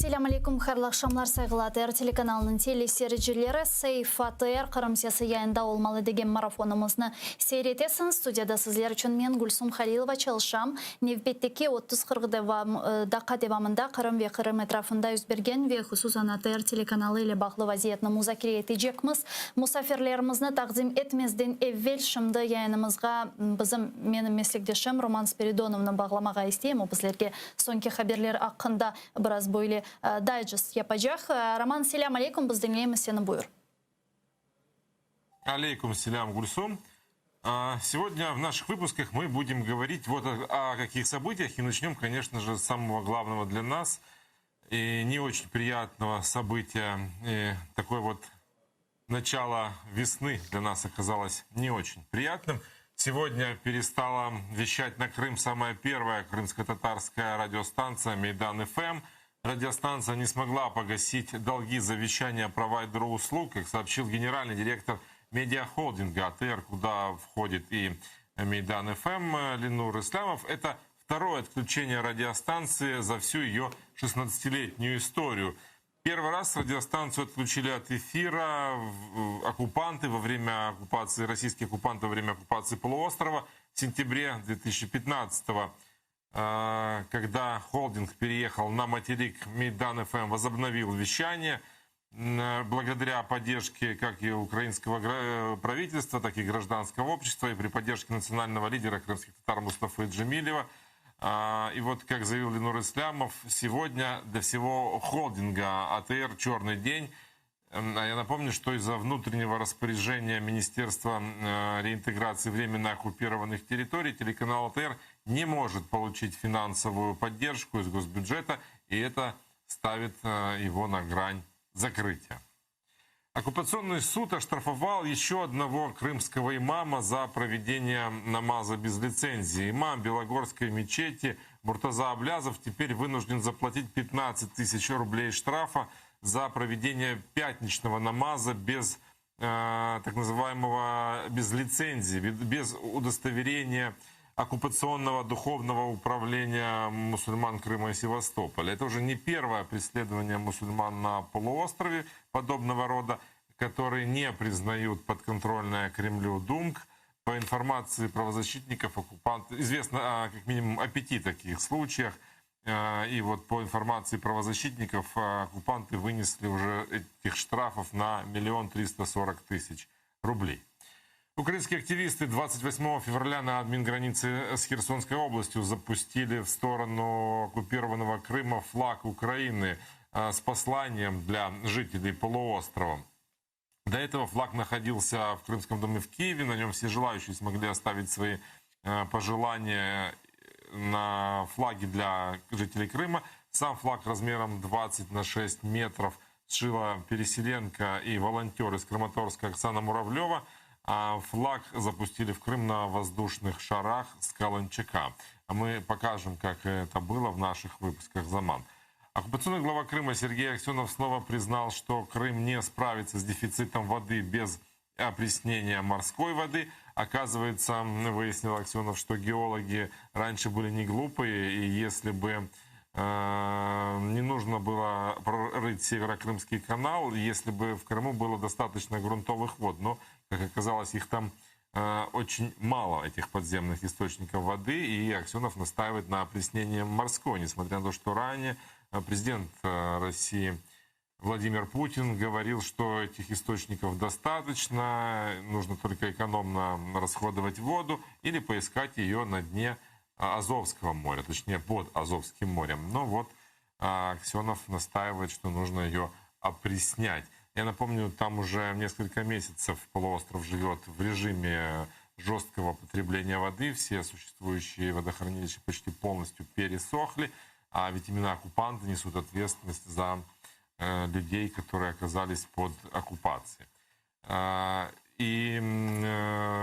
Selâm aleyküm, hayırlı aqşamlar, sayğılı ATR telekanalınıñ teleseyircileri. Saif ATR, Qırım sesi yayında olmalı degen marafonımıznı seyir etesiñiz. Studiyada sizler içün men, Gülsum Halilova, çalışam. Nevbetteki 30-40 devam, daqqa devamında Qırım ve Qırım etrafında yüz bergen ve hususan ATR telekanalı ile bağlı vaziyetni muzakere etecekmiz. Musafirlerimizni taqdim etmezden evvel şimdi yayınımızğa bizim, menim meslekdeşim Roman Spiridonovnı bağlamağa isteyim. O bizlerge soñki haberler aqqında biraz böyle daycest yapacaq. Roman, selâm aleyküm, biz diñleymiz seni, buyur. Aleyküm selâm, Gülsum. Сегодня в наших выпусках мы будем говорить вот о каких событиях и начнем, конечно же, с самого главного для нас и не очень приятного события. И такое вот начало весны для нас оказалось не очень приятным. Сегодня перестала вещать на Крым самая первая крымско-татарская радиостанция «Мейдан ФМ». Радиостанция не смогла погасить долги за вещание провайдеру услуг, как сообщил генеральный директор медиахолдинга АТР, куда входит и Мейдан ФМ Ленур Ислямов. Это второе отключение радиостанции за всю ее 16-летнюю историю. Первый раз радиостанцию отключили от эфира оккупанты во время оккупации, российские оккупанты во время оккупации полуострова в сентябре 2015-го. Когда холдинг переехал на материк, Мейдан ФМ возобновил вещание. Благодаря поддержке как и украинского правительства, так и гражданского общества, и при поддержке национального лидера крымских татар Мустафы Джемилева. И вот, как заявил Ленур Ислямов, сегодня для всего холдинга АТР «Черный день». А я напомню, что из-за внутреннего распоряжения Министерства реинтеграции временно оккупированных территорий телеканал АТР не может получить финансовую поддержку из госбюджета, и это ставит его на грань закрытия. Оккупационный суд оштрафовал еще одного крымского имама за проведение намаза без лицензии. Имам Белогорской мечети Муртаза Аблязов теперь вынужден заплатить 15 тысяч рублей штрафа за проведение пятничного намаза без так называемого, без лицензии, без удостоверения оккупационного духовного управления мусульман Крыма и Севастополя. Это уже не первое преследование мусульман на полуострове подобного рода, которые не признают подконтрольное Кремлю ДУМК. По информации правозащитников, оккупанты, известно как минимум о 5 таких случаях. И вот по информации правозащитников, оккупанты вынесли уже этих штрафов на 1 340 000 рублей. Украинские активисты 28 февраля на админгранице с Херсонской областью запустили в сторону оккупированного Крыма флаг Украины с посланием для жителей полуострова. До этого флаг находился в Крымском доме в Киеве. На нем все желающие смогли оставить свои пожелания на флаге для жителей Крыма. Сам флаг размером 20 на 6 метров сшила переселенка и волонтер из Краматорска Оксана Муравлева. А флаг запустили в Крым на воздушных шарах с Каланчака. А мы покажем, как это было в наших выпусках «Заман». Оккупационный глава Крыма Сергей Аксенов снова признал, что Крым не справится с дефицитом воды без опреснения морской воды. Оказывается, выяснил Аксенов, что геологи раньше были не глупые, и если бы не нужно было прорыть Северокрымский канал, если бы в Крыму было достаточно грунтовых вод. Но, как оказалось, их там очень мало, этих подземных источников воды, и Аксенов настаивает на опреснении морской, несмотря на то, что ранее президент России Владимир Путин говорил, что этих источников достаточно, нужно только экономно расходовать воду или поискать ее на дне Азовского моря, точнее под Азовским морем. Но вот Аксенов настаивает, что нужно ее опреснять. Я напомню, там уже несколько месяцев полуостров живет в режиме жесткого потребления воды. Все существующие водохранилища почти полностью пересохли. А ведь именно оккупанты несут ответственность за людей, которые оказались под оккупацией. И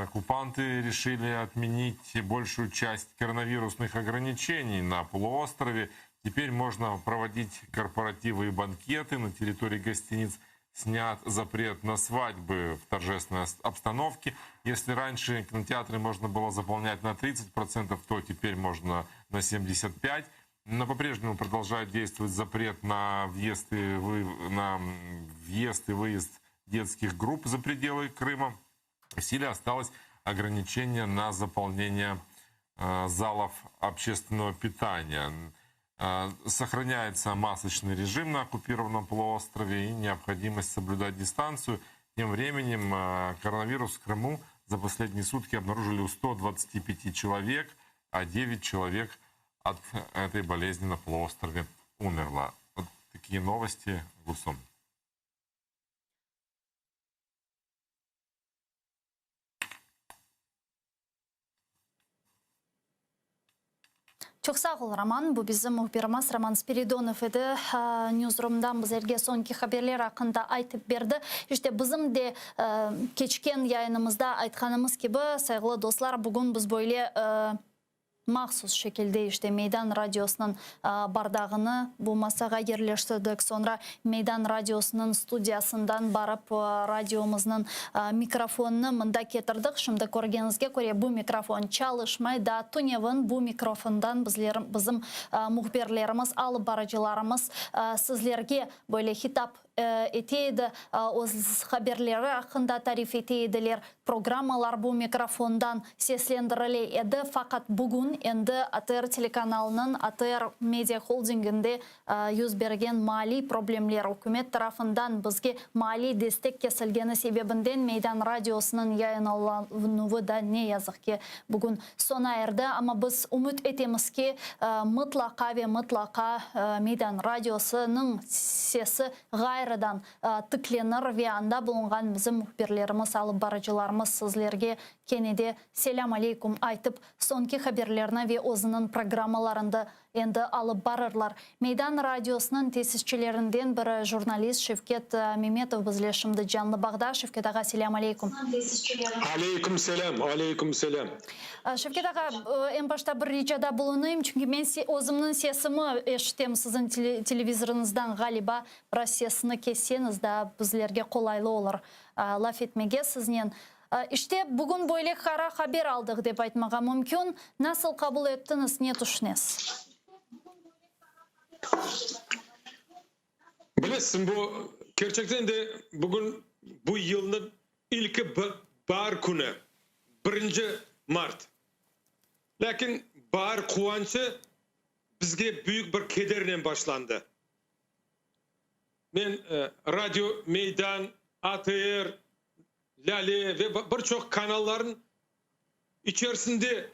оккупанты решили отменить большую часть коронавирусных ограничений на полуострове. Теперь можно проводить корпоративы и банкеты на территории гостиниц. Снят запрет на свадьбы в торжественной обстановке. Если раньше кинотеатры можно было заполнять на 30%, то теперь можно на 75%. Но по-прежнему продолжает действовать запрет на въезд и, вы... на въезд и выезд детских групп за пределы Крыма. В силе осталось ограничение на заполнение э, залов общественного питания. Э, сохраняется масочный режим на оккупированном полуострове и необходимость соблюдать дистанцию. Тем временем э, коронавирус в Крыму за последние сутки обнаружили у 125 человек, а 9 человек от этой болезни на полуострове умерло. Вот такие новости, Гульсум. Çoq sağ ol, Roman. Bu bizim mühbirimiz Roman Spiridonov edi. Newsroom'dan bizlerge soñki haberler aqqında aytıp berdi. İşte bizim de keçken yayınımızda aytqanımız kibi, sayğılı dostlar, bugün biz böyle mahsus şekilde işte Meydan radiosınıñ bardağını bu masağa yerleştirdik. Soñra Meydan radiosınıñ studiyasından barıp radiomıznıñ mikrofonını mında ketirdik. Şimdi körgeniñizge köre bu mikrofon çalışmay. Daa tünevin bu mikrofondan bizler, bizim mühbirlerimiz, alıp barıcılarımız sizlerge böyle hitap ete edi, öz haberleri aqqında tarif ete ediler. Programmalar bu mikrofondan seslendirile edi. Faqat bugün endi ATR telekanalınıñ, ATR media holdinginde yüz bergen maliy problemler, ükümet tarafından bizge maliy destek kesilgeni sebebinden Meydan radiosınıñ yayınlanuvı da ne yazıq ki bugün soña erdi. Amma biz ümüt etemiz ki, mıtlaqa ve mıtlaqa Meydan radiosınıñ sesi ğayrıdan tiklenir ve anda bulunğan bizim mühbirlerimiz, alıp barıcılarımız sizlerge kene de selâm aleyküm aytıp, soñki haberlerni ve özüniñ programmalarında endi alıp barırlar. Meydan radiosınıñ tesisçilerinden biri jurnalist Şevket Memetov bizle şimdi canlı bağda. Şevket ağa, selâm aleyküm. Aleyküm selâm, aleyküm selâm. Şevket ağa, eñ başta bir ricada bulunayım, çünki men özümniñ sesimi eşitem siziñ televizorıñızdan, ğaliba, biraz sesini kesseñiz, daa bizlerge qolaylı olur laf etmege siznen. İşte, bugün böyle qara haber aldıq, dep aytmağa mümkün. Nasıl qabul ettiñiz, ne tüşünesiz? Bilesiñ, bu kerçekten de bugün bu yılnıñ ilki baar künü, birinci mart. Lâkin baar quvançı bizge büyük bir kedernen başlandı. Men Radio Meydan, ATR, Lâle ve bir çoq kanallarnıñ içerisinde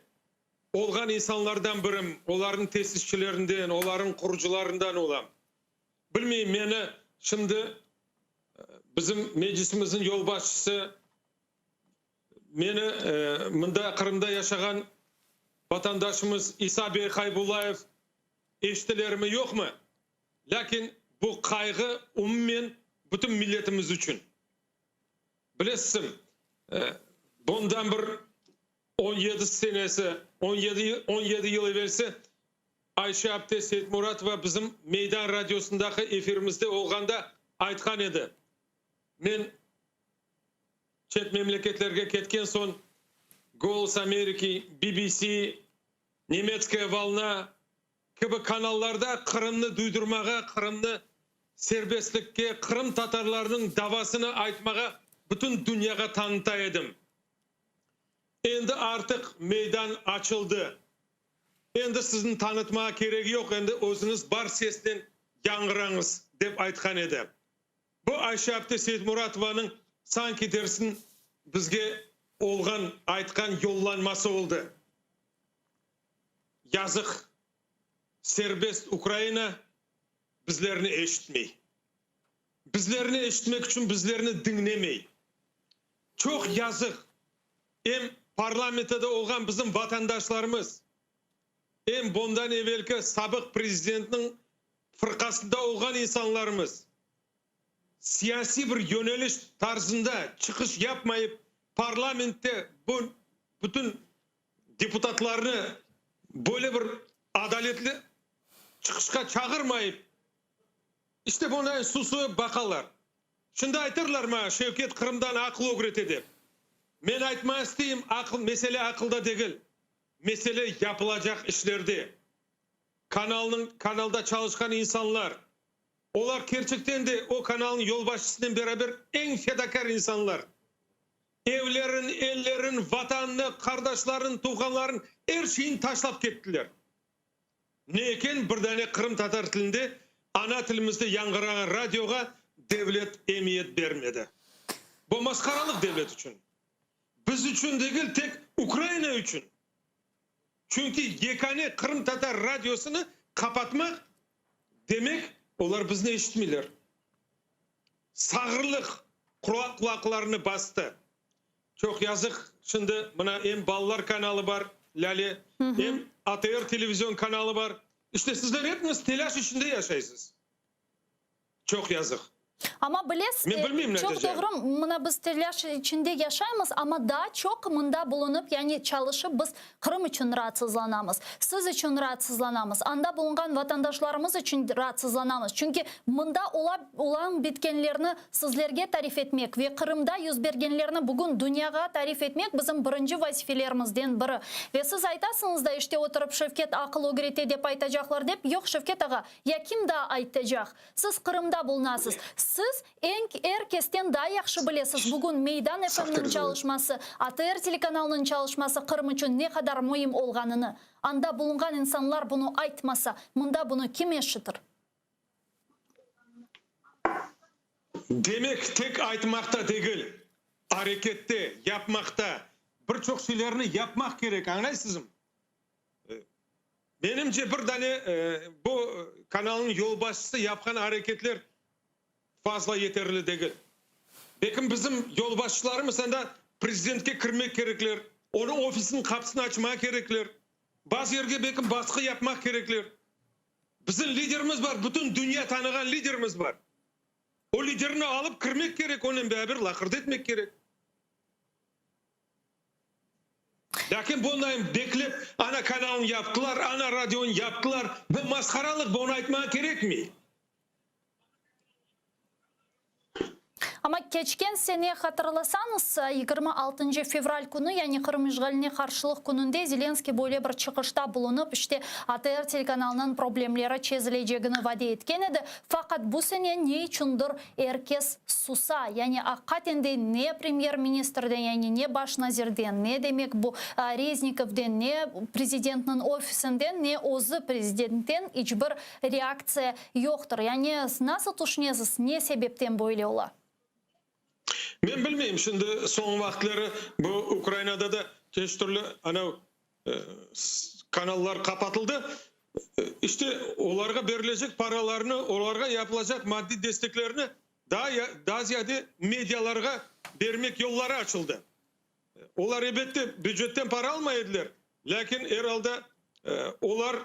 olğan insanlardan birim, olarnıñ tesisçilerinden, olarnıñ qurucılarından olam. Bilmeyim, meni şimdi bizim Meclisimizniñ yolbaşçısı, meni mında Qırımda yaşağan vatandaşımız İsa bey Haybullayev eşitilermi, yoqmı? Lâkin bu qayğı umumen bütün milletimiz içün. Bilesizmi, bundan bir 17 senesi, 17, 17 yıl evelsi Ayşe apte Seytmuratova bizim Meydan radiosındaki efirimizde olğanda aytqan edi. Men çet memleketlerge ketken soñ Golos Ameriki, BBC, Nemetskaya volna kibi kanallarda Qırımnı duydurmağa, Qırımnı serbestlikke, qırımtatarlarnıñ davasını aytmağa bütün dünyağa tanıta edim. Endi artıq meydan açıldı. Endi sizni tanıtmağa keregi yoq, endi özüñiz bar sesnen yañğırañız, dep aytqan edi. Bu Ayşe apte Seytmuratovanıñ sanki dersiñ bizge olğan, aytqan yollanması oldı. Yazıq, serbest Ukraina bizlerni eşitmey. Bizlerni eşitmek içün bizlerni diñlemey. Çoq yazıq, em parlamentoda olğan bizim vatandaşlarımız, em bundan evelki sabıq prezidentniñ fırqasında olğan insanlarımız siyasiy bir yöneliş tarzında çıqış yapmayıp, parlamentte bu bütün deputatlarnı böyle bir adaletli çıqışqa çağırmayıp, işte bunday susıp baqalar. Şimdi aytırlar maña, Şevket Qırımdan aqıl ögrete dep. Men aytmağa isteyim, aqıl, mesele aqılda degil, mesele yapılacaq işlerde. Kanalnıñ, kanalda çalışqan insanlar, olar kerçekten de o kanalnıñ yolbaşçısınen beraber eñ fedakâr insanlar. Evlerin, ellerin, Vatanını, qardaşların, tuvğanların, er şeyin taşlap kettiler. Ne eken, bir dane qırımtatar tilinde, ana tilimizde yañğırağan radioğa devlet emiyet bermedi. Bu masqaralıq devlet içün. Biz içün degil, tek Ukraina içün. Çünki yekâne qırımtatar radiosını qapatmaq, demek, olar bizni eşitmeyler. Sağırlıq qulaqlarını bastı. Çoq yazıq, şimdi mına em balalar kanalı bar, Lâle, em ATR televizion kanalı bar. İşte sizler epiñiz telâş içinde yaşaysız. Çoq yazıq. Amma bilesiz, Men bilmeyim ne çoq diyeceğim. doğru, mına biz telâş içinde yaşaymız, amma daa çoq mında bulunıp, yani çalışıp biz Qırım içün raatsızlanamız, siz içün raatsızlanamız, anda bulunğan vatandaşlarımız içün raatsızlanamız. Çünki mında ola, olan bitkenlerni sizlerge tarif etmek ve Qırımda yüzbergenlerni bugün dünyağa tarif etmek bizim birinci vazifelerimizden biri. Ve siz aytasıñız da, işte oturıp Şevket aqıl ögrete dep aytacaqlar dep, yoq, Şevket ağa, ya kim daa aytacaq? Siz Qırımda bulunasız. Siz eñ er kesten daa yahşı bilesiz, bugün Meydan FM-niñ çalışması, ATR telekanalınıñ çalışması Qırım içün ne qadar müim olğanını. Anda bulunğan insanlar bunı aytmasa, mında bunı kim eşitir? Demek, tek aytmaqta degil, arekette, yapmaqta, bir çoq şeylerni yapmaq kerek, añlaysızmı? Menimce, bir dane bu kanalnıñ yolbaşçısı yapqan areketler fazla yeterli degil. Belkim bizim yolbaşçılarımız anda prezidentke kirmek kerekler, onıñ ofisiniñ qapısını açmağa kerekler, bazı yerge belkim basqı yapmaq kerekler. Bizim liderimiz bar, bütün dünya tanığan liderimiz bar. O liderni alıp kirmek kerek, onen beraber laqırdı etmek kerek. Lâkin bundayın beklep, ana kanalnı yaptılar, ana radionı yaptılar, bu masqaralıq, bunı aytmağa kerekmey. Amma keçken sene, hatırlasañız, 26 fevral künü, yani Qırım işğaline qarşılıq kününde Zelenskıy böyle bir çıqışta bulunıp, işte, ATR telekanalınıñ problemleri çezilecegini vade etken edi. Faqat bu sene ne içündir er kes susa, yani aqiqaten de ne premyer-ministrden, yani ne baş nazirden, ne demek bu Reznikovden, ne prezidentniñ ofisinden, ne özü prezidentten iç bir reaktsiya yoqtır. Yani nasıl tüşünesiz, ne sebepten böyle ola? Men bilmeyim, şimdi soñ vaqıtları bu Ukrainada da çeşit türlü anav kanallar qapatıldı. İşte, olarğa berilecek paralarnı, olarğa yapılacaq maddiy desteklerni daa daa ziyade medialarğa bermek yolları açıldı. Olar, elbette, bücetten para almay ediler, lâkin er alda olar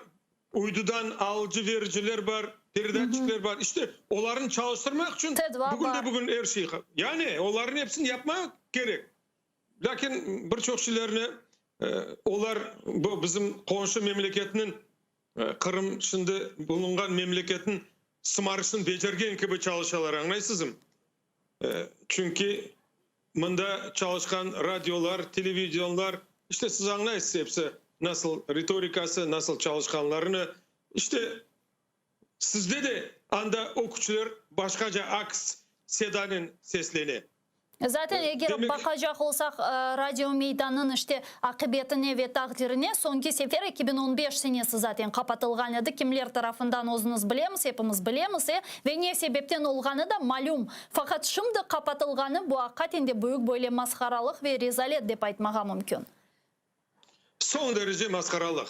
uydudan alıcı-vericiler bar, peredatçikler bar. İşte, olarnı çalıştırmaq içün bugün de bugün er şey. Yani, olarnıñ episini yapmaq kerek. Lâkin bir çoq şeylerni olar bu bizim qonşu memleketniñ, Qırım şimdi bulunğan memleketniñ sımarışını becergen kibi çalışalar, añlaysızm? Çünki mında çalışqan radiolar, televidionlar, işte siz añlaysız episi nasıl ritorikası, nasıl çalışqanlarını. İşte sizde de anda o küçler başqaca aks sedanen seslene. Zaten eger Demek, baqacaq olsaq, Radio Meydan'nıñ işte aqibetine ve taqdirine, soñki sefer 2015 senesi zaten qapatılğan edi, kimler tarafından özüñiz bilemiz, epimiz bilemiz, e, ve ne sebepten olğanı da malüm. Faqat şimdi qapatılğanı, bu aqiqaten de büyük böyle masharalıq ve rezalet dep aytmağa mümkün. Soñ derece masqaralıq.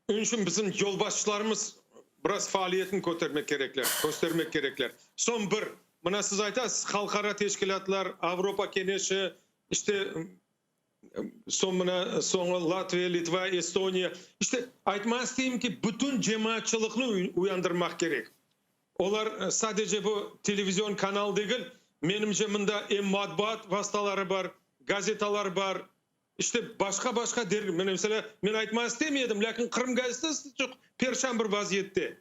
Onıñ içün bizim yolbaşçılarımız biraz faaliyetini kötermek kerekler, köstermek kerekler. Soñ bir, mına siz aytasız, halqara teşkilâtlar, Avropa Keñeşi, işte, soñ mına soñu Latviya, Litva, Estoniya. İşte, aytmağa isteyim ki, bütün cemaatçılıqnı uyandırmaq kerek. Olar sadece bu televizion kanal degil, menimce, mında em matbuat vastaları bar, gazetalar bar, İşte, başqa-başqa dergi, men, meselâ, men aytmağa istemey edim, lâkin Qırım gazetası çoq perşan bir vaziyette.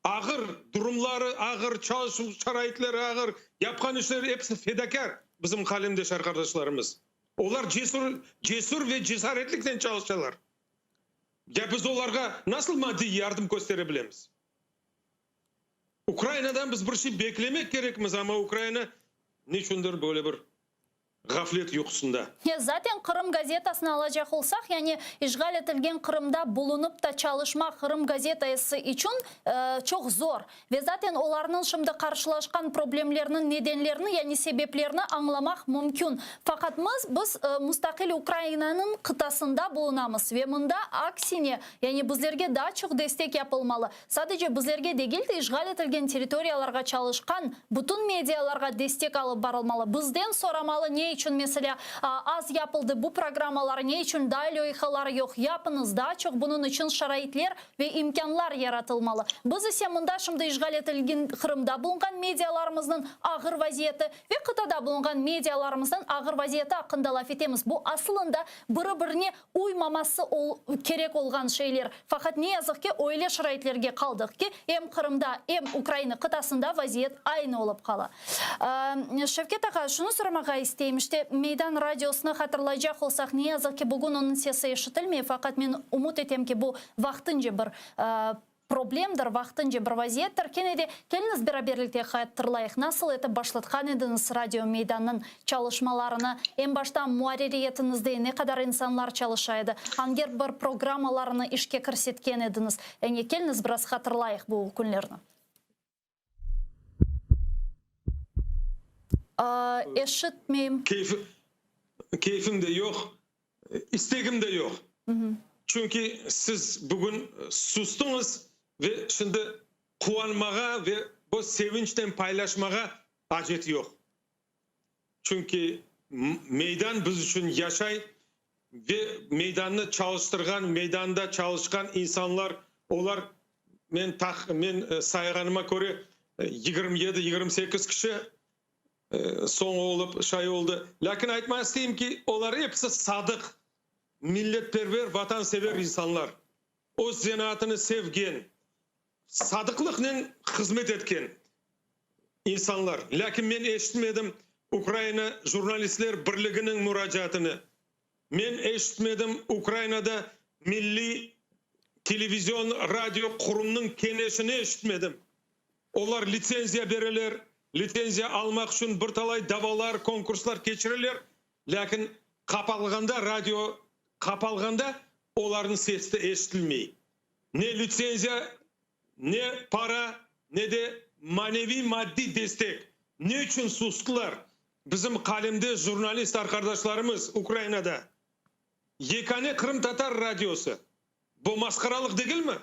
Ağır, durumları ağır, çalışuv şaraitleri ağır, yapqan işleri episi fedakâr bizim qalemdeş arqadaşlarımız. Olar cesür, cesür ve cesaretliknen çalışalar. Ya biz olarğa nasıl maddiy yardım köstere bilemiz? Ukrainadan biz bir şey beklemek kerekmiz, amma Ukraina neçündir böyle bir ğaflet yuqusında. Zaten Qırım gazetasını alacaq olsaq, yani işğal etilgen Qırımda bulunıp ta çalışmaq Qırım gazetası içün çoq zor. Ve zaten olarnıñ şimdi qarşılaşqan problemleriniñ nedenlerini, yani sebeplerini añlamaq mümkün. Faqat mız, biz mustaqil Ukrainanıñ qıtasında bulunamız ve mında aksine, yani bizlerge daa çoq destek yapılmalı. Sadece bizlerge degil de, işğal etilgen territoriyalarğa çalışqan bütün medialarğa destek alıp barılmalı. Bizden soramalı, ne içün, meselâ, az yapıldı bu programmalar, ne içün daa leyhalar yoq, yapıñız, daa çoq bunıñ içün şaraitler ve imkânlar yaratılmalı. Biz ise mında şimdi işğal etilgen Qırımda bulunğan medialarımıznıñ ağır vaziyeti ve qıtada bulunğan medialarımıznıñ ağır vaziyeti aqqında laf etemiz. Bu asılında biri-birine uymaması kerek olğan şeyler. Faqat ne yazıq ki, öyle şaraitlerge qaldıq ki, em Qırımda, em Ukraina qıtasında vaziyet aynı olıp qala. Şevket ağa, şunı soramağa isteyim, işte, Meydan radiosını hatırlaycaq olsaq, ne yazıq ki, bugün onıñ sesi eşitilmey, faqat men ümüt etem ki, bu vaqtınca bir problemdir, vaqtınca bir vaziyettir. Kene de, keliñiz beraberlikte hatırlayıq, nasıl etip başlatqan ediñiz Radio Meydannıñ çalışmalarını, eñ başta muarririyetiñizde ne qadar insanlar çalışa edi, angi bir programmalarını işke kirsetken ediñiz? Yani, keliñiz biraz hatırlayıq bu künlerni. Eşitmeyim. Keyfim de yoq, istegim de yoq. Çünki siz bugün sustıñız ve şimdi quvanmağa ve bu sevinçnen paylaşmağa acet yoq. Çünki meydan biz içün yaşay ve meydannı çalıştırğan, meydanda çalışqan insanlar, olar, men men sayğanıma köre, 27, 28 kişi soñu olıp şay oldı. Lâkin aytmaq isteyim ki, olar episi sadıq, milletperver, vatansever insanlar, öz zenaatını sevgen, sadıqlıqnen hızmet etken insanlar. Lâkin men eşitmedim Ukraina jurnalistler birliginiñ muracaatını. Men eşitmedim Ukrainada milliy televizion, radio qurumnıñ keñeşini eşitmedim. Olar litsenziya bereler, litsenziya almaq içün bir talay davalar, konkurslar keçireler, lâkin qapalğanda radio qapalğanda olarnıñ sesi de eşitilmey. Ne litsenziya, ne para, ne de maneviy-maddiy destek. Ne içün sustılar bizim qalemde jurnalist arqardaşlarımız Ukrainada? Yekâne qırımtatar radiosı. Bu masqaralıq degilmi?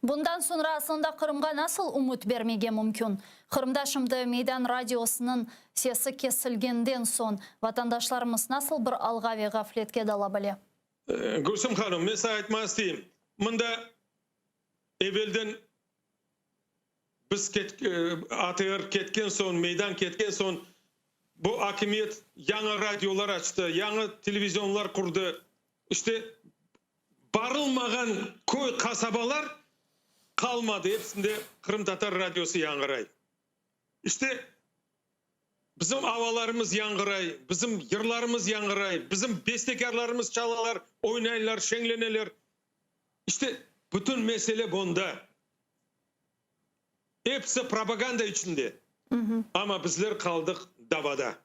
Bundan soñra aslında Qırımğa nasıl ümüt bermege mümkün? Qırımda şimdi Meydan radiosınıñ sesi kesilgenden soñ vatandaşlarımız nasıl bir alğa ve ğafletke dala bile? Gülsüm hanım, men saña aytmaq isteyim, mında evelden biz ATR ketken soñ, Meydan ketken soñ bu akimiyet yañı radiolar açtı, yañı televizionlar qurdı. İşte, barılmağan köy, qasabalar qalmadı, episinde qırımtatar radiosı yañğıray. İşte, bizim avalarımız yañğıray, bizim yırlarımız yañğıray, bizim bestekârlarımız çalalar, oynaylar, şeñleneler. İşte, bütün mesele bunda. Episi propaganda içinde, amma bizler qaldıq davada.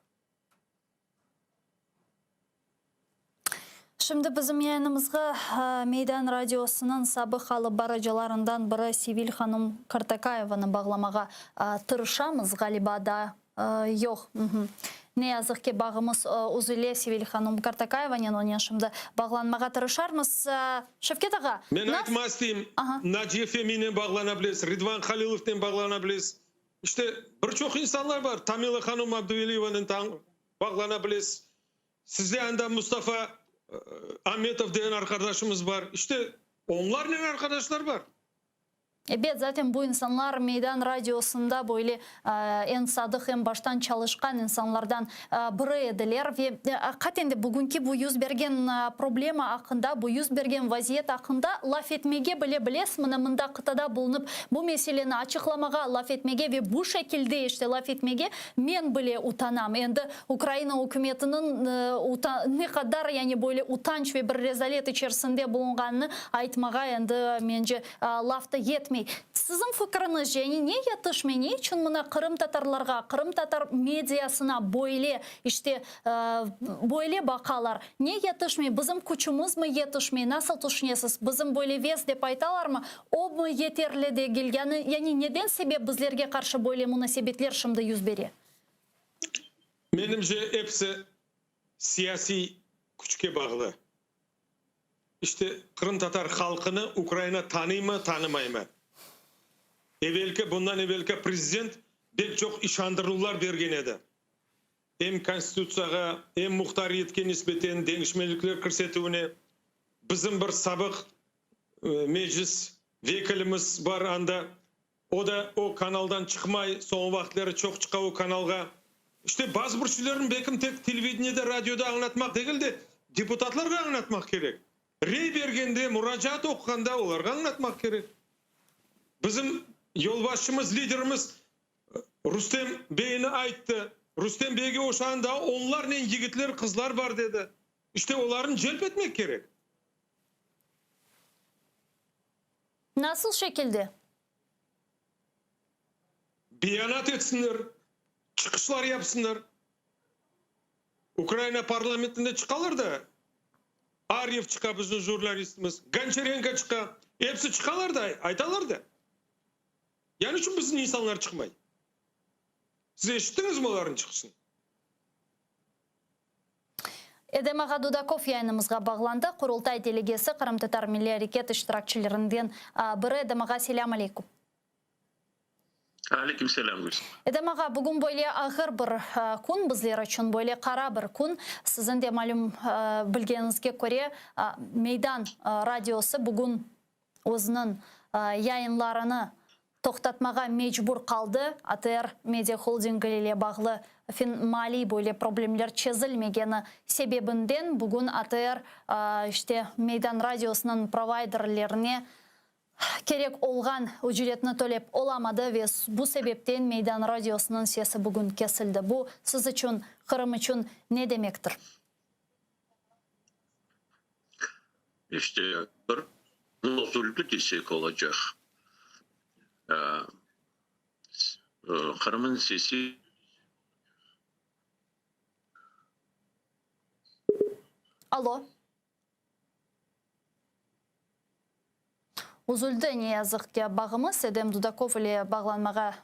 Şimdi bizim yayınımızğa Meydan radiosınıñ sabıq alıp barıcılarından biri Sevil hanım Kartakayevanı bağlamağa tırışamız, ğaliba daa yoq. Ne yazıq ki, bağımız üzüle Sevil hanım Kartakayevanen, onen şimdi bağlanmağa tırışarmız. Şevket ağa, Men aytmaq isteyim, Naciye Feminen bağlana bilesiz, Ridvan Halilovnen bağlana bilesiz. İşte, bir çoq insanlar bar, Tamila hanım Abduveliyevanen bağlana bilesiz. Sizde anda Mustafa Ametov degen arqadaşımız bar. İşte, onlarnen arqadaşlar bar. Ebet, zaten bu insanlar Meydan radiosında böyle eñ sadıq, eñ baştan çalışqan insanlardan biri ediler. Ve aqiqaten de bugünki bu yüz bergen problema aqqında, bu yüz bergen vaziyet aqqında laf etmege bile bilesiz, mına mında qıtada bulunıp bu meseleni açıqlamağa, laf etmege ve bu şekilde işte laf etmege men bile utanam. Endi Ukraina ükümetiniñ ne qadar yani böyle utanç ve bir rezalet içerisinde bulunğanını aytmağa endi mence laf da yetmey. Siziñ fikriñizce, yani ne yetişmey, ne içün mına qırımtatarlarğa, qırımtatar mediasına böyle işte böyle baqalar? Ne yetişmey, bizim küçümizmi yetişmey, nasıl tüşünesiz, bizim böyle ves dep aytalarmı, o mı yeterli degil, yani yani neden sebep bizlerge qarşı böyle munasebetler şimdi yüz bere? Menimce, episi siyasiy küçke bağlı. İşte, qırımtatar halqını Ukraina tanıymı, tanımaymı? Evelki, bundan evelki prezident bek çoq işandıruvlar bergen edi. Em Konstitutsiyağa, em muhtariyetke nisbeten deñişmelikler kirsetüvine. Bizim bir sabıq meclis vekilimiz bar anda, O da o kanaldan çıqmay, soñu vaqıtları çoq çıqa o kanalğa. İşte, bazı bir şeylerni belkim tek televideniyede, radioda añlatmaq degil de, deputatlarğa añlatmaq kerek. Rey bergende, muracaat oquğanda olarğa añlatmaq kerek. Bizim yolbaşçımız, liderimiz Rustem beyni ayttı. Rustem beyge oşağan daa onlarnen yigitler, qızlar bar dedi. İşte, olarnı celp etmek kerek. Nasıl şekilde? Beyanat etsinler, çıqışlar yapsınlar. Ukraina parlamentinde çıqalar da, Aryev çıqa, bizim jurnalistimiz, Gonçarenko çıqa, episi çıqalar da, aytalar da. Ya niçün bizim insanlar çıqmay? Siz eşittiñizmi olarnıñ çıqışını? Edem ağa Dudakov yayınımızğa bağlandı, Qurultay delegesi, qırımtatar milliy areket iştirakçilerinden biri. Edem ağa, selâm aleyküm. Aleyküm selâm, Gülsüm. Edem ağa, bugün böyle ağır bir kün bizler içün, böyle qara bir kün. Siziñ de malüm bilgeniñizge köre, Meydan radiosı bugün özüniñ yayınlarını toqtatmağa mecbur qaldı, ATR media holdingi ile bağlı maliy böyle problemler çezilmegeni sebebinden bugün ATR işte Meydan radiosınıñ provayderlerine kerek olğan ücretni tölep olamadı ve bu sebepten Meydan radiosınıñ sesi bugün kesildi. Bu siz içün, Qırım içün ne demektir? İşte, bir bozuldı desek olacaq. Qırım'ın sesi. Alo. Üzüldi, ne yazıq ki, bağımız. Edem Dudakov ile bağlanmağa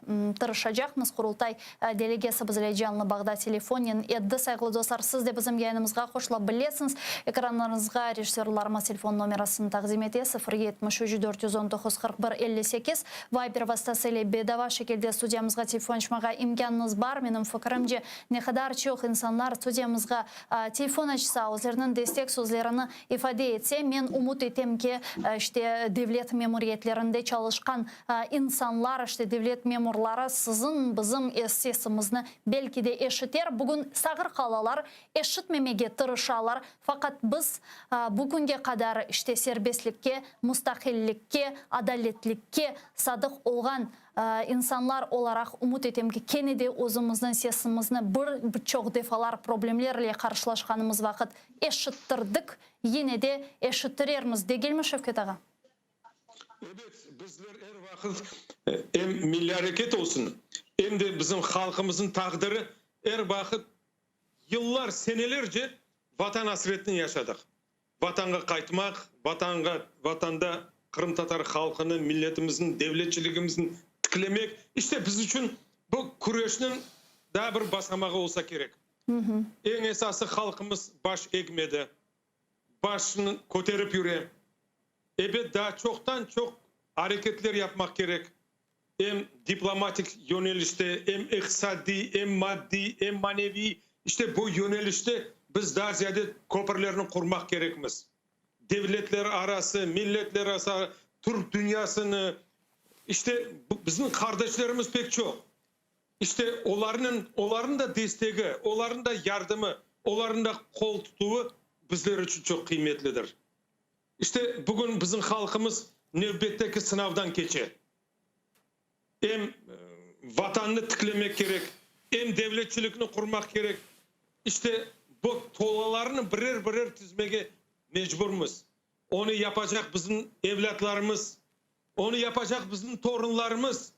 tırışacaqmız. Qurultay delegesi bizle canlı bağda telefonnen etti. Sayğılı dostlar, siz de bizim yayınımızğa qoşula bilesiñiz. Ekranlarıñızğa rejissörlarımız telefon nomerasını taqdim ete, 0 73 419 41 58. Viber vastası ile bedava şekilde studiyamızğa telefon açmağa imkânıñız bar. Menim fikirimce, ne qadar çoq insanlar studiyamızğa telefon açsa, özleriniñ destek sözlerini ifade etse, men ümüt etem ki, işte, devlet memuriyetlerinde çalışqan insanlar, işte, devlet memurları siziñ, bizim sesimizni belki de eşiter. Bugün sağır qalalar, eşitmemege tırışalar, faqat biz bu künge qadar, işte, serbestlikke, mustaqillikke, adaletlikke sadıq olğan İnsanlar olaraq ümüt etem ki, kene de özümizniñ sesimizni bir çoq defalar problemlerle qarşılaşqanımız vaqıt eşittirdik, yine de eşittirermiz, degilmi, Şevket ağa? Ebet, bizler er vaqıt em milliy areket olsun, em de bizim halqımıznıñ taqdiri er vaqıt yıllar, senelerce Vatan asretini yaşadıq. Vatanğa qaytmaq, Vatanğa, Vatanda qırımtatar halqını, milletimizniñ, devletçiligimizni tiklemek, işte biz içün bu küreşniñ daa bir basamağı olsa kerek. Eñ esası halqımız baş egmedi, başını köterip yüre. Ebet, daa çoqtan-çoq areketler yapmaq kerek, em diplomatik yönelişte, em iqtisadiy, em maddiy, em maneviy, işte bu yönelişte biz daa ziyade köpürlerni qurmaq kerekmiz. Devletler arası, milletler arası, türk dünyasını. İşte bizim qardaşlarımız pek çoq. İşte olarnıñ, olarnıñ da destegi, olarnıñ da yardımı, olarnıñ da qol tutuvı bizler içün çoq qıymetlidir. İşte bugün bizim halqımız nevbetteki sınavdan keçe. Em Vatannı tiklemek kerek, em devletçilikni qurmaq kerek. İşte bu tolalarnı birer-birer tizmege mecburmız. Onı yapacaq bizim evlâtlarımız, onı yapacaq bizim torunlarımız,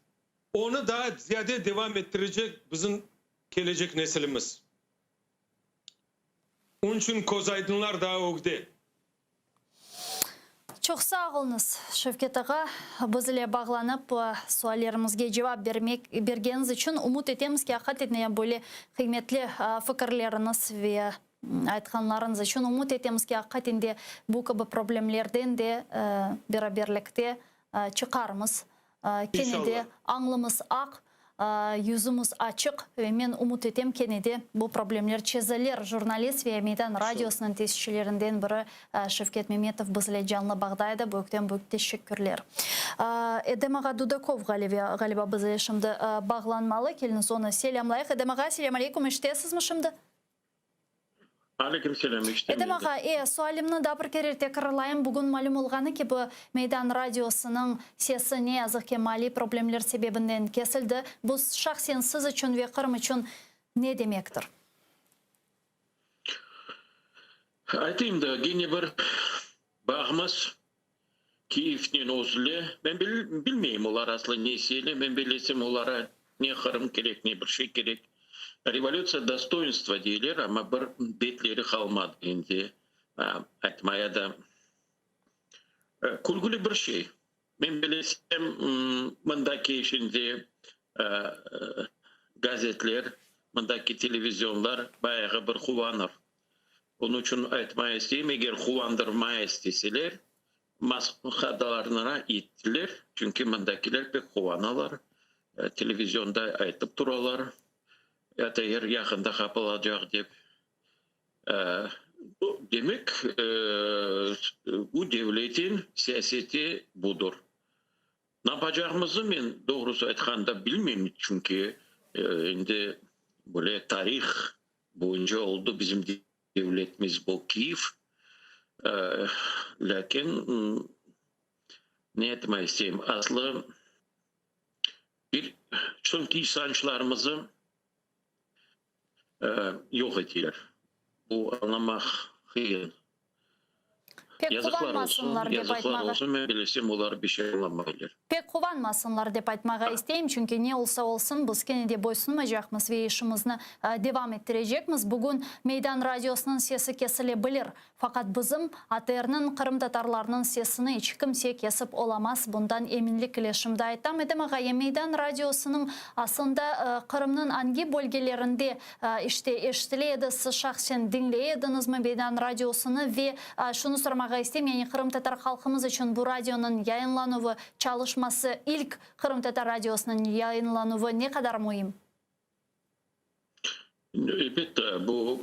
onı daa ziyade devam ettirecek bizim kelecek nesilimiz. Onıñ içün közaydınlar daa ögde. Çoq sağ oluñız, Şevket ağa, biz ile bağlanıp, suallerimizge cevap bermek, bergeniñiz içün. Ümüt etemiz ki, aqiqaten böyle qıymetli fikirleriñiz ve aytqanlarıñız içün ümüt etemiz ki, aqiqaten de bu kibi problemlerden de beraberlikte çıqarmız. Kene de añlımız aq, yüzümiz açıq ve men ümüt etem, kene de bu problemler çezilir. Jurnalist ve Meydan radiosınıñ tesisçilerinden biri Şevket Memetov bizle canlı bağda edi. Büyükten-büyük teşekkürler. Edem ağa Dudakov ğaliba bizle şimdi bağlanmalı. Keliñiz, onı selâmlayıq. Edem ağa, selâm aleyküm, eşitesizmi şimdi? Aleyküm selâm, eşitem Edem endi. ağa, e, sualimni daa bir kere tekrarlayım. Bugün malüm olğanı kibi, Meydan radiosınıñ sesi, ne yazıq ki, maliy problemler sebebinden kesildi. Bu, şahsen siz içün ve Qırım içün ne demektir? Aytayım da, gene bir bağımız Kiyevnen özüle. Men bilmeyim, olar aslı ne isteyler. Men bilesem, olara ne Qırım kerek, ne bir şey kerek. Revolütsiya dostoyinstva deyler, amma bir betleri qalmadı endi aytmaya da. Külgüli bir şey. Men bilesem, mındaki şimdi gazetler, mındaki televizionlar bayağı bir quvanır. Onıñ içün aytmaya isteyim, eger quvandırmaya isteseler, Moskvadalarına ittiler, çünki mındakiler pek quvanalar, televizionda aytıp turalar, ATR yaqında qapalacaq dep. Demek, bu devletin siyaseti budır. Napacağımıznı men, doğrusı aytqanda, bilmeyim, çünki endi böyle tarih boyunca oldı bizim devletimiz bu Kiyev. Lâkin ne aytmaq isteyim, aslı bir çünki işançlarımızı yoq eteler. Bu añlamaq qıyın. Pek Yazıqlar olsun, quvanmasınlar dep yazıqlar aytmağa. olsun, men bilesem, olar bir şey añlamaylar. Pek quvanmasınlar dep aytmağa isteyim, çünki ne olsa olsun, biz kene de boysunmaycaqmız ve işimizni devam ettirecekmiz. Bugün Meydan radiosınıñ sesi kesile bilir, faqat bizim, ATRniñ, qırımtatarlarnıñ sesini iç kimse kesip olamaz, bundan eminlik ile şimdi aytam. Edem ağay, Meydan radiosınıñ aslında Qırımnıñ angi bölgelerinde işte eşitile edi, siz şahsen diñley ediñizmi Meydan radiosını ve şunı soramağa isteyim, yani qırımtatar halqımız içün bu radionıñ yayınlanuvı, çalışması, ilk qırımtatar radiosınıñ yayınlanuvı ne qadar müim? Elbette, bu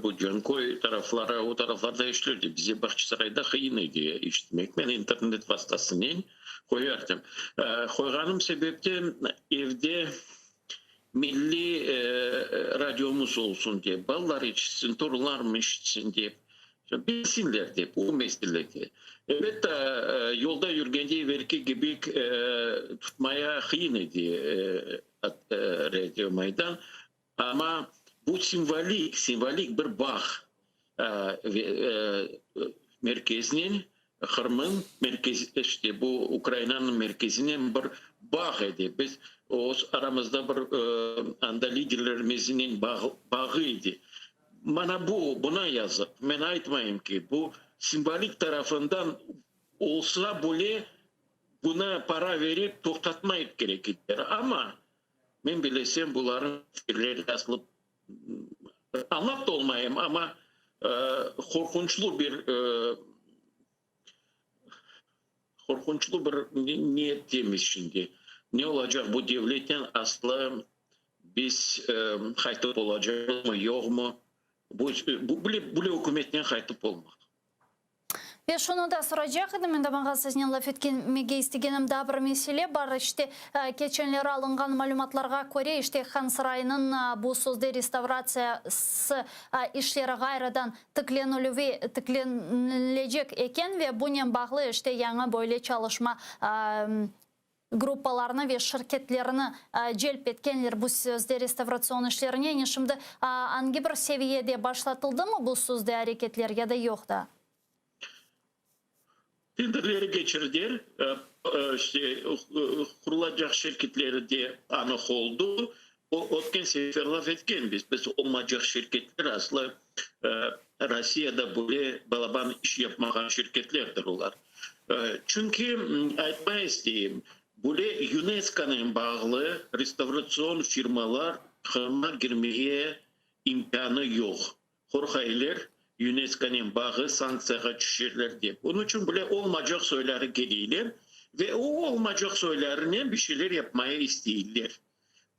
bu Canköy tarafları, o taraflarda eşitilirdi. Bize Bağçasarayda qıyın edi eşitmek. Men internet vastasınen qoyardım. Qoyğanım sebep de evde milliy radiomız olsun dep, balalar eşitsin, torunlarım eşitsin dep, bilsinler dep, o meselede. Elbette, yolda yürgende evelki kibi tutmaya qıyın edi Radio Maydan, amma bu simvolik, simvolik bir bağ merkeznen, Qırımnıñ merkez, işte bu Ukrainanıñ merkezinen bir bağ edi. Biz öz aramızda bir anda liderlerimiznen bağı edi. Mana bu, buna yazıq. Men aytmayım ki, bu simvolik tarafından olsa bile, Buna para verip toqtatmayıp kerek ediler. Amma, men bilesem, bularnıñ fikirleri aslı añlap da olmayım, amma qorqunçlı bir qorqunçlı bir niyettemiz şimdi. Ne olacaq bu devletnen aslı biz qaytıp olacaqmı, yoqmı? Bu, bu bile ükümetnen qaytıp olmaq. Ve şunı da soracaq edim, endi maña siznen laf etkenmege istegenim daa bir mesele bar. İşte, keçenleri alınğan malümatlarğa köre, işte, Han sarayınıñ bu sözde restavratsiyası işleri ğayrıdan tiklenilüvi tiklenilecek eken ve bunen bağlı, işte, yañı böyle çalışma gruppalarnı ve şirketlerni celp etkenler bu sözde restavratsion işlerine. Yani şimdi angi bir seviyede başlatıldımı bu sözde areketler ya da yoq daa? Tenderleri keçirdiler, işte, qurulacaq şirketleri de anıq oldı. O, ötken sefer laf etkenbiz, biz olmaycaq şirketler aslı Rossiyada böyle balaban iş yapmağan şirketlerdir olar. Çünki, aytmay isteyim, böyle YUNESKOnen bağlı restavratsion firmalar Qırımğa kirmege imkânı yoq. Qorqaylar, YUNESKOnen bağı sanktsiyağa tüşerler dep. Onıñ içün bile olmaycaq soyları keleyler ve o olmaycaq soylarınen bir şeyler yapmaya isteyler.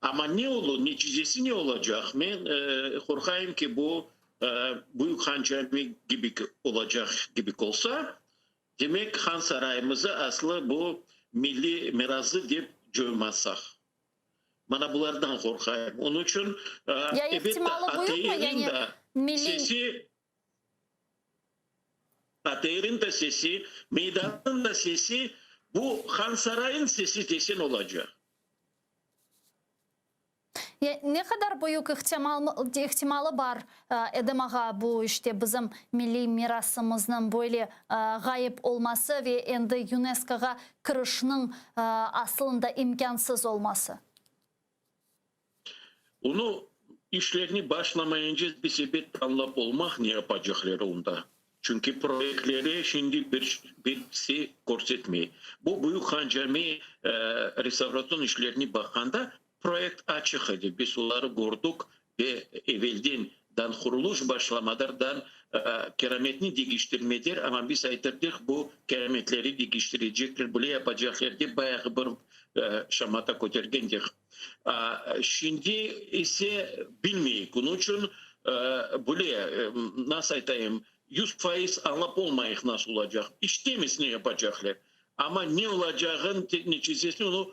Amma ne olur, neticesi ne olacaq? Men qorqayım ki, bu Büyük Han Cami kibi olacaq kibi olsa, demek, Han sarayımızı aslı bu milliy mirası dep coymasaq. Mana bulardan qorqayım. Onıñ içün, Ya elbette, ihtimalı büyükmi? ATRniñ Yani da milliy. sesi, ATRniñ da sesi, Meydannıñ da sesi, bu Hansarayıñ sesi desen olacaq. Ya ne qadar büyük ihtimal, ihtimalı bar, Edem ağa, bu işte bizim milliy mirasımıznıñ böyle ğayıp olması ve endi YUNESKOğa kirişniñ asılında imkânsız olması? Onı işlerni başlamayınca biz ebet añlap olmaq ne yapacaqları onda. Çünki proyektleri şimdi bir birisi körsetmey. Bu Büyük Han Cami restavratsion işlerini baqqanda proyekt açıq edi. Biz oları gördük ve evelden dan quruluş başlamadardan kerametni degiştirmediler, amma biz aytırdıq bu kerametleri degiştirecekler, böyle yapacaqlar dep bayağı bir şamata kötergendik. Şimdi ise bilmeyik, onıñ içün böyle, nasıl aytayım, 100% añlap olmayıq nasıl olacaq. İştemiz ne yapacaqlar, amma ne olacağın neticesini onı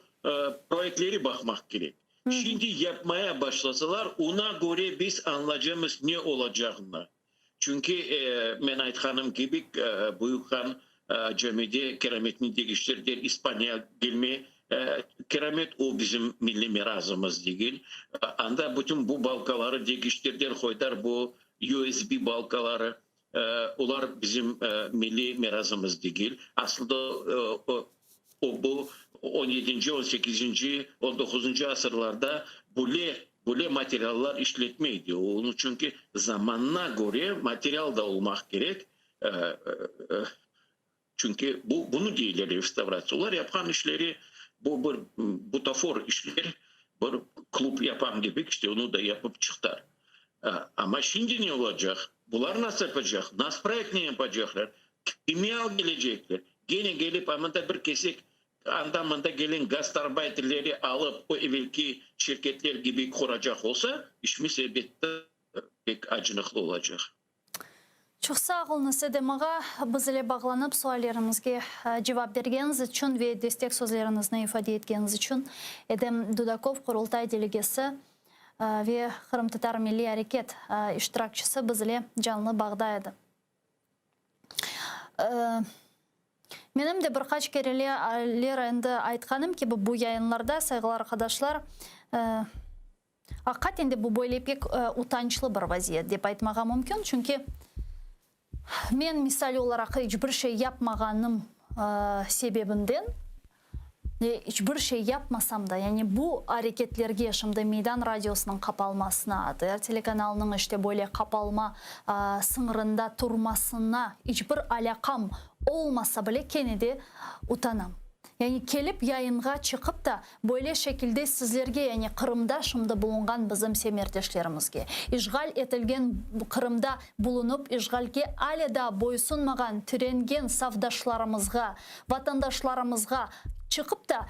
proyektleri baqmaq kerek. Şimdi yapmaya başlasalar, ona köre biz añlacamız ne olacağını. Çünki, men aytqanım kibi, Büyük Han camide kerametni degiştirdiler, İspaniya kelme keramet, o bizim milliy mirasımız degil. Anda bütün bu balkaları degiştirdiler, qoydılar, bu USB balkaları, olar bizim milliy mirasımız degil. Aslında, o, bu on yedinci, on sekizinci, on doquzıncı asırlarda böyle Böyle materiallar işletmeydi. Onıñ çünki zamanına köre material da olmaq kerek. Çünki bu, bunı deyler restavratsiya. Olar yapqan işleri bu bir butafor işler, bir klub yapam kibi, işte onı da yapıp çıqtar. Amma şimdi ne olacaq? Bular nasıl yapacaq? Nasıl proyektni yapacaqlar? Kimi al kelecekler? Gene kelip amında bir kesek Anda-mında gelen gastarbayterleri alıp, o evelki şirketler kibi quracaq olsa, işimiz elbette pek acınıqlı olacaq. Çoq sağ oluñız, Edem ağa, biz ile bağlanıp suallerimizge cevap bergeniñiz içün ve destek sözleriñizni ifade etkeniñiz içün. Edem Dudakov, Qurultay delegesi ve Qırımtatar milliy areket iştirakçisi biz ile canlı bağda edi. Menim de bir qaç kereler endi aytqanım kibi bu yayınlarda, sayğılı arqadaşlar, aqiqaten de bu böyle pek utançlı bir vaziyet dep aytmağa mümkün, çünki men misal olaraq iç bir şey yapmağanım sebebinden, Ve iç bir şey yapmasam da, yani bu areketlerge, şimdi Meydan radiosınıñ qapalmasına, ATR telekanalınıñ işte böyle qapalma sıñırında turmasına iç bir alâqam olmasa bile, kene de utanam. Yani kelip yayınğa çıqıp da, böyle şekilde sizlerge, yani Qırımda şimdi bulunğan bizim semerdeşlerimizge, işğal etilgen Qırımda bulunıp, işğalge ale daa boysunmağan, tirengen safdaşlarımızğa, Vatandaşlarımızğa çıqıp da,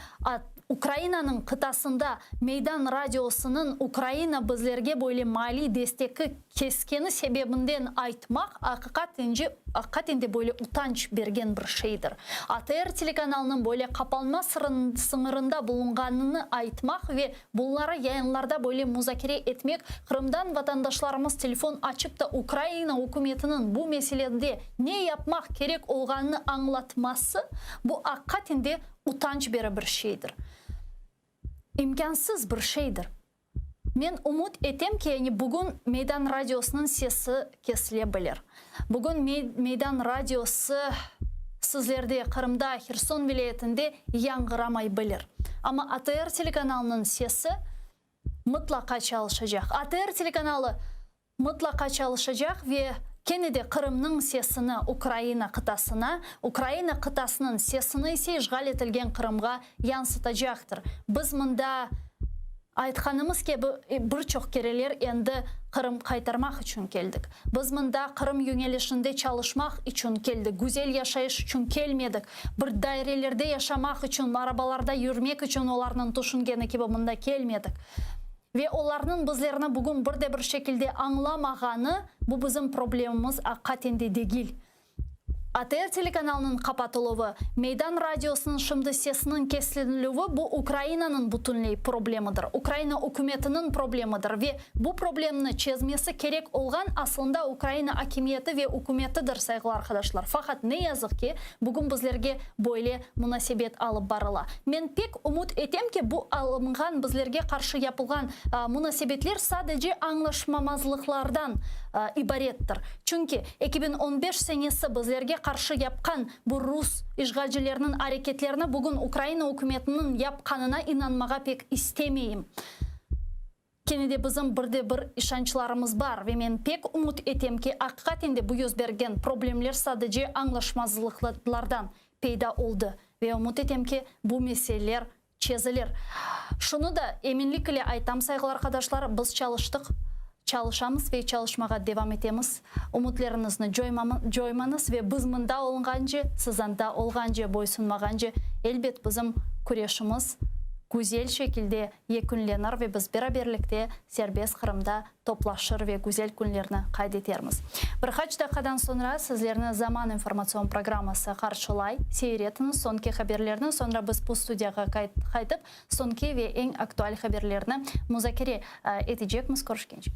Ukrainanıñ qıtasında Meydan radiosınıñ Ukraina bizlerge böyle maliy desteki keskeni sebebinden aytmaq aqiqatence. Aqiqaten de böyle utanç bergen bir şeydir. ATR telekanalınıñ böyle qapanma sıñırında bulunğanını aytmaq ve bunları yayınlarda böyle muzakere etmek, Qırımdan vatandaşlarımız telefon açıp da Ukraina ükümetiniñ bu meselede ne yapmaq kerek olğanını añlatması, bu aqiqaten de utanç beri bir şeydir. İmkânsız bir şeydir. Men ümüt etem ki, yani bugün Meydan radiosınıñ sesi kesile bilir. Bugün Meydan radiosı sizlerde, Qırımda, Herson vilâyetinde yañğıramay bilir. Amma ATR telekanalınıñ sesi mıtlaqa çalışacaq. ATR telekanalı mıtlaqa çalışacaq ve kene de Qırımnıñ sesini Ukraina qıtasına, Ukraina qıtasınıñ sesini ise işğal etilgen Qırımğa yansıtacaqtır. Biz mında, aytqanımız kibi, bir çoq kereler endi Qırım qaytarmaq içün keldik. Biz mında Qırım yöñelişinde çalışmaq içün keldik, güzel yaşayış içün kelmedik, bir dairelerde yaşamaq içün, arabalarda yürmek içün olarnıñ tüşüngeni kibi mında kelmedik. Ve olarnıñ bizlerni bugün bir de bir şekilde añlamağanı, bu bizim problemimiz aqiqaten de degil. ATR telekanalınıñ qapatıluvı, Meydan radiosınıñ şimdi sesiniñ kesilüvi bu Ukrainanıñ bütünley problemidir, Ukraina ükümetiniñ problemidir ve bu problemni çezmesi kerek olğan aslında Ukraina akimiyeti ve ükümetidir, sayğılı arqadaşlar. Faqat ne yazıq ki, bugün bizlerge böyle munasebet alıp barıla. Men pek ümüt etem ki, bu alınğan, bizlerge qarşı yapılğan munasebetler sadece añlaşmamazlıqlardan ibarettir. Çünki 2015 senesi bizlerge qarşı yapqan bu rus işğalcileriniñ areketlerini bugün Ukraina ükümetiniñ yapqanına inanmağa pek istemeyim. Kene de bizim bir de bir işançlarımız bar ve men pek ümüt etem ki, aqiqaten de bu yüz bergen problemler sadece añlaşmazlıqlardan peyda oldı ve ümüt etem ki, bu meseleler çezilir. Şunı da eminlik ile aytam, sayğılı arqadaşlar, biz çalıştıq, çalışamız ve çalışmağa devam etemiz. Ümütleriñizni coymañız ve biz mında olunğance, siz anda olğance, boysunmağance, elbet bizim küreşimiz güzel şekilde yekünlenir ve biz beraberlikte serbest Qırımda toplaşır ve güzel künlerni qayd etermiz. Bir qaç daqqadan soñra sizlerni Zaman informatsion programması qarşılay. Seyir etiñiz soñki haberlerni, soñra biz bu studiyağa qaytıp, soñki ve eñ aktual haberlerni muzakere etecekmiz. Körüşkence.